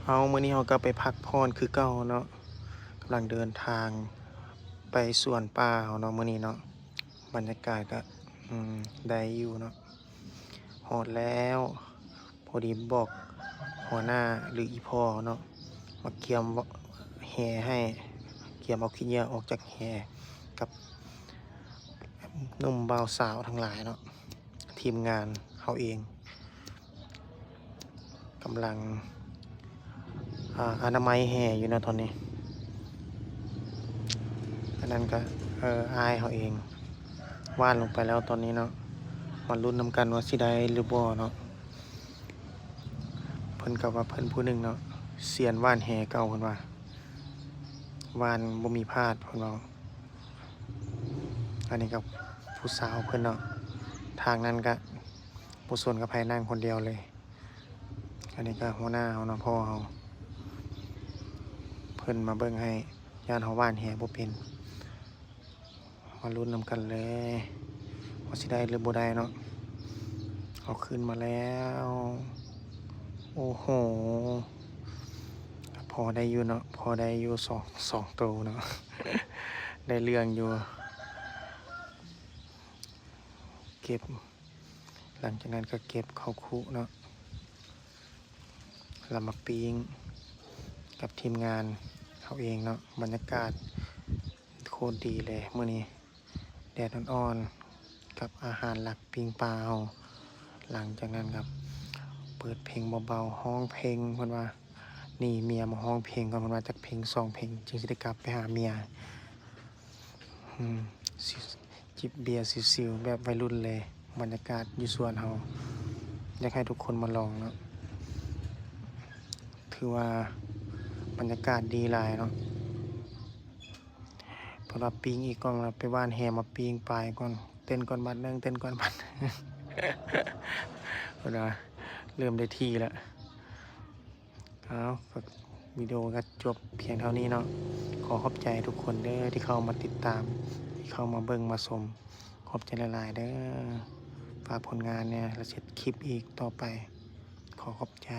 ເຮົາ ມື້ນີ້ເຮົາກໍໄປພັກຜ່ອນຄືເກົ່າເນາະ, ກຳລັງເດີນທາງໄປສວນປ່າເຮົາເນາະ ມື້ນີ້ເນາະ. ບັນຍາກາດກໍ ອືມ ໄດ້ຢູ່ເນາະ. ຮອດແລ້ວ ພໍດີບອກຫົວໜ້າ ຫຼື ອີ່ພໍ່ເນາະ ມາກຽມແຫໃຫ້, ກຽມເອົາຂີ້ເຫຍື້ອອອກຈາກແຫ ກັບໜຸ່ມບ່າວສາວທັງຫຼາຍເນາະ, ທີມງານເຮົາເອງ ກຳລັງ ອາ ອະນາໄມແຫຢູ່ເນາະຕອນນີ້. ອັນນັ້ນກໍ ເອີ ອ້າຍເຮົາເອງ ຫວ່ານລົງໄປແລ້ວຕອນນີ້ເນາະ. ມາລຸ້ນນຳກັນວ່າຊິໄດ້ຫຼືບໍ່ເນາະ. ເພິ່ນກໍວ່າເພິ່ນຜູ້ໜຶ່ງເນາະ ຊຽນຫວ່ານແຫເກົ່າ ເພິ່ນວ່າ ຫວ່ານບໍ່ມີພາດ ເພິ່ນເວົ້າ. ອັນນີ້ກໍຜູ້ສາວເພິ່ນເນາະ, ທາງນັ້ນກໍບໍ່ສົນກັບໃຜ ນັ່ງຄົນດຽວເລີຍ. ອັນນີ້ກໍຫົວໜ້າເຮົາເນາະ ພໍ່ເຮົາ ເພິ່ນມາເບິ່ງໃຫ້, ຢ້ານເຮົາຫວ່ານແຫບໍ່ເປັນ. ມາລຸ້ນນຳກັນເລີຍ ວ່າຊິໄດ້ຫຼືບໍ່ໄດ້ເນາະ. ເອົາຂຶ້ນມາແລ້ວ ໂອ້ໂຫ ພໍໄດ້ຢູ່ເນາະ, ພໍໄດ້ຢູ່ ສອງ ສອງໂຕເນາະ, ໄດ້ເລື່ອງຢູ່. ເກັບ ຫຼັງຈາກນັ້ນກໍເກັບເຂົ້າຄຸເນາະ ແລ້ວມາປີ້ງກັບທີມງານເຮົາເອງເນາະ. ບັນຍາກາດໂຄດດີເລີຍມື້ນີ້, ແດດອ່ອນໆ ກັບອາຫານຫຼັກ ປີ້ງປາເຮົາ. ຫຼັງຈາກນັ້ນກໍເປີດເພງເບົາໆ ຮ້ອງເພງ ເພິ່ນວ່າ ໜີເມຍມາຮ້ອງເພງກ່ອນ ເພິ່ນວ່າ ຈັກເພງສອງເພງ ຈຶ່ງຊິໄດ້ກັບໄປຫາເມຍ. ອືມ ຈິບເບຍຊິວໆ ແບບໄວລຸ້ນເລີຍ. ບັນຍາກາດຢູ່ສວນເຮົາ ຢາກໃຫ້ທຸກຄົນມາລອງເນາະ, ຖືວ່າບັນຍາກາດດີຫຼາຍເນາະ. ເພິ່ນວ່າປີ້ງອີກກ່ອນ, ວ່າໄປຫວ່ານແຫມາປີ້ງປາອີກກ່ອນ, ເຕັ້ນກ່ອນບາດໜຶ່ງ ເຕັ້ນກ່ອນບາດໜຶ່ງ. ເພິ່ນວ່າເລີ່ມໄດ້ທີ່ແລ້ວ. ເອົາ ວິດີໂອກໍຈົບພຽງເທົ່ານີ້ເນາະ. ຂໍຂອບໃຈທຸກຄົນເດີທີ່ເຂົ້າມາຕິດຕາມ, ທີ່ເຂົ້າມາເບິ່ງມາຊົມ. ຂອບໃຈຫຼາຍໆເດີ. ຝາກຜົນງານແດ່ ແລ້ວເຮັດຄລິບອີກຕໍ່ໄປ. ຂໍຂອບໃຈ.